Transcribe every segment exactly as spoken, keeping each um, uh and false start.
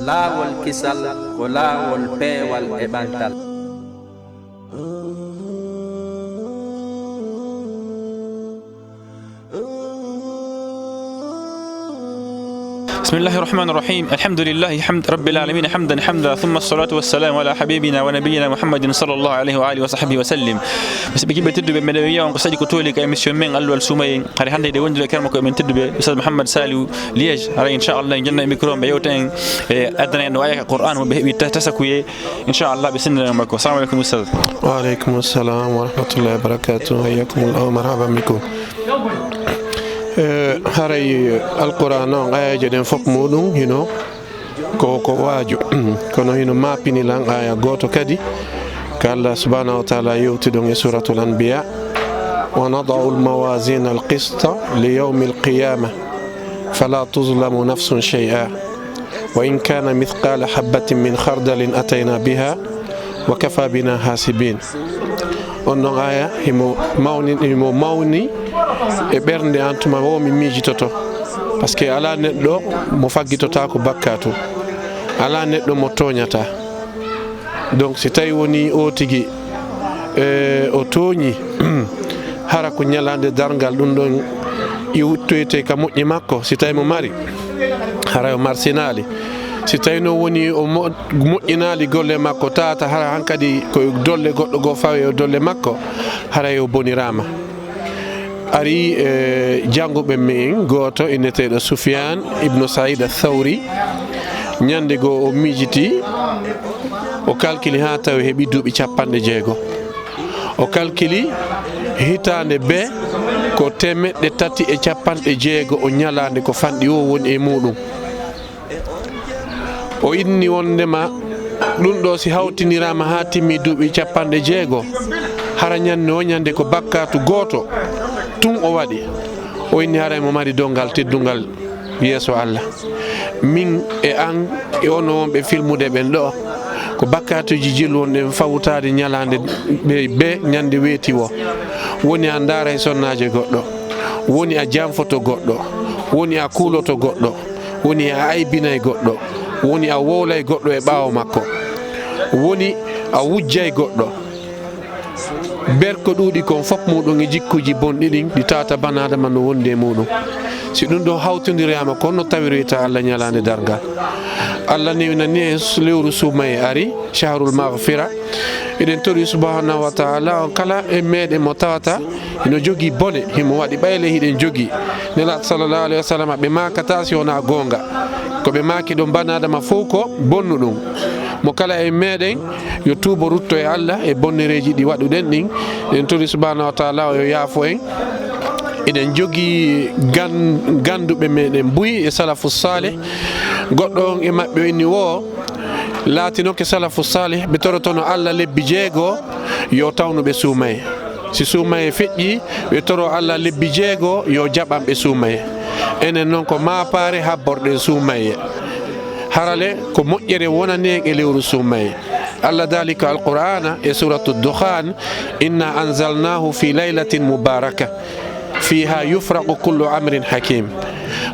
Laawol kisal ko laawol peewal e ɓantal. بسم الله الرحمن الرحيم. الحمد لله حمد رب العالمين حمدا حمدا، ثم الصلاة والسلام على حبيبنا ونبينا محمد صلى الله عليه وآله وصحبه وسلم. Musidɓe jiɓɓe tedduɓe, meɗen wiya on ko saɗi ko tooli ka émission men Alluwal Suumaye. Hari hannde eɗen wonndiri e karma ko men tedduɓe Oustaz Mouhammad Saliou Liège. Hara inchallah en jonna e micro mbe, yewta en e addana en no aya ka Qur'an mo ɓe heɓi ta- tasakuye. Inchallah ɓe sendina makko. Assalamu aleykum Oustaz. Wa aleykum assalam wa rahmatullahi wa barakatuh. Hayyakumullah wa marhaban bikum. Eh, haray Alqur'an on, ayaje ɗen fof muɗum hino ko, ko waajo. Kono hino maapini lan aya gooto kadi, ka Allah subhanahu wa ta'ala yewti ɗon e Suratul Anbiya: "Wa nada'u al-mawazina al-qista li yawmi al-qiyama, fala tuzlamu nafsun shay'a, wa in kana mithqala habbatin min khardalin atayna biha, wa kafa bina hasibin." On ɗon aya himo mawni, himo mawni e ɓernde an tuma wo mi miijitoto. Parce que alaa neɗɗo mo faggitotaako bakkatu, alaa neɗɗo mo tooñata. Donc si tawi woni o tigi, eh, o tooñi, hara ko ñalaande darngal, ɗum ɗon iwtoyte ka moƴƴi makko, si tawi mo mari, hara o marsinaali. Si tawi noon woni o mo- moƴƴinaali golle makko, tata hara hankadi ko dolle goɗɗo goo fawe o dolle makko, haray o boniraama. Ari, eh, jannguɓe men gooto inneteeɗo Sufyan ibnu Said Athawri, ñande goo o miijiti, o kalkili haa tawi heɓi duuɓi capanɗe jeego. O kalkili hitaande be ko temeɗɗe tati e capanɗe jeego o ñalaande ko fanɗi o woni e muɗum. O inni wonndema ɗum ɗo si hawtiniraama haa timmi duuɓi capanɗe jeego, hara ñande o ñande ko bakkatu gooto tun o waɗi. O inni haray mo mari donngal teddungal yeeso Allah. Min e an e ono wonɓe filmude ɓen ɗo, ko bakkatuji jillu wonɗen fawtaade ñalaande ɓe, be ñande weeti wo. Woni a ndaara e sonnaaje goɗɗo, woni a janfoto goɗɗo, woni a kuuloto goɗɗo, woni a aybinay goɗɗo, woni a wowlay goɗɗo e ɓaawo makko, woni a wujjay goɗɗo. Berko ɗuuɗi kon fof muɗum e jikkuji bonɗi ɗin ɗi tawata banaadama no wondi e muɗum. Si ɗum ɗo hawtondiraama, kon no tawiroyta Allah ñalaande darngal. Allah newinani en lewru suumaye ari, shahrul maghfira. Eɗen tori subhanahu wa ta'ala on kala e meɗen mo tawata hino jogii bone, himo waɗi ɓayle hiɗen jogii. Nelaaɗo sallallahu alayhi wa sallam, ɓe maakata si wonaa goonga. Ko ɓe maaki ɗon banaadama fow ko bonnuɗum. Mo kala e meɗen yo tuubo rutto e Allah e bonnereeji ɗi waɗuɗen ɗin. Eɗen tori subhanahu wa ta'ala o yo yaafo en. Eɗen jogii gan-, ganduɓe meɗen buy e salafu salih. Goɗɗo on e maɓɓe o inni wo, laatinoke salafu salih, ɓe torotono Allah lebbi jeego, yo tawnu ɓe suumaye. Si suumaye feƴƴi, ɓe toro Allah lebbi jeego, yo jaɓan ɓe suumaye. Enen non ko maapaare habborɗen suumaye. Harale ko moƴƴere wonani en e lewru suumaye. Allah daali ko Alqur'aana e Suuratu Dukhaan, "Inna anzalnaahu fi laylatin mubaaraka." Fiha yufraqu kullu amrin hakim.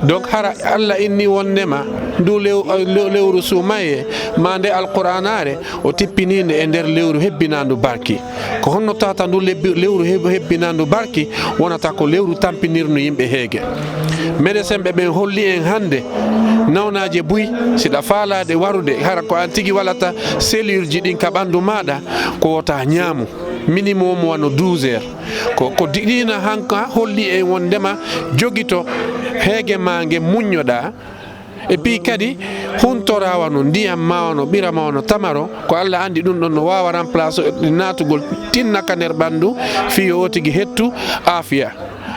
Donc hara Allah inni wondema ndu lew-, lew-, lewru suumaye ma nde alqur'anaare o tippininde e nder lewru hebbinandu barki. Ko honno tata ndu lebbi-, lewru heb-, hebbinandu barki wonata ko lewru tampinirndu yimɓe heege? Médecin ɓe ɓen holli en hannde nawnaaje buy, si ɗa faalaade warude, hara ko an tigi walata cellule ji ɗin ka ɓanndu maaɗa, ko wota ñaamu. Minimum wano douze heures. Ko, ko diɗina hanka holli en wondema jogito heege ma nge muññoɗa. E puis kadi huntora wano ndiyam ma wano ɓira ma wano tamaro, ko Allah andi ɗum ɗon no wawa remplace naatugol tinna ka nder ɓandu fii yo o tigi hettu aafiya.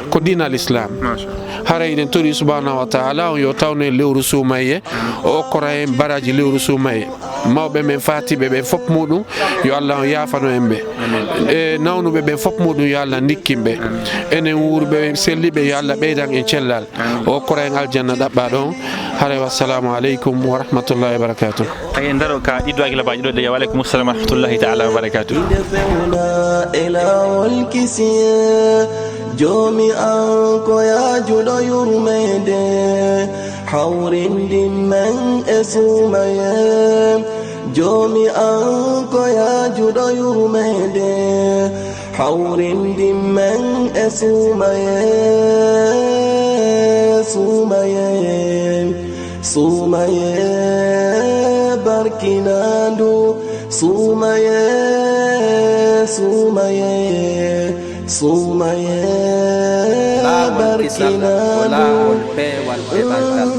Ko diinal Islam. Masha Allah. Haray eɗen tori subhanahu wa ta'ala on yo tawno en lewru suumayye, o okkora en baraji lewru suumayye. Mawɓe men faatiɓe ɓen fof muɗum, yo Allah on yaafano en ɓe. E nawnuɓe ɓen fof muɗum, yo Allah ndikkin ɓe. Enen wuurɓe selliɓe, yo Allah ɓeydan en cellal. O okkora en aljanna ɗaɓɓa ɗon. Haray, wassalamu aleykum wa rahmatullahi wa barakatuh. Eɗen ndaro ka ɗiɗo hakkilabaaji ɗo, de wa aleykum salam wa rahmatullahi ta'ala wa barakatuh. Inde fewna e laawol kisiyee, Joomi an ko yaajuɗo yurmeende. Hawrindin men e suumayee, joomi an ko yaajuɗo yurmeende. Hawrindin men e suumayee, suumayee, suumayee barkinaandu. Suumayee, suumayee, suumayee barkinaandu. Laawol kisal ko laawol peewal e ɓantal.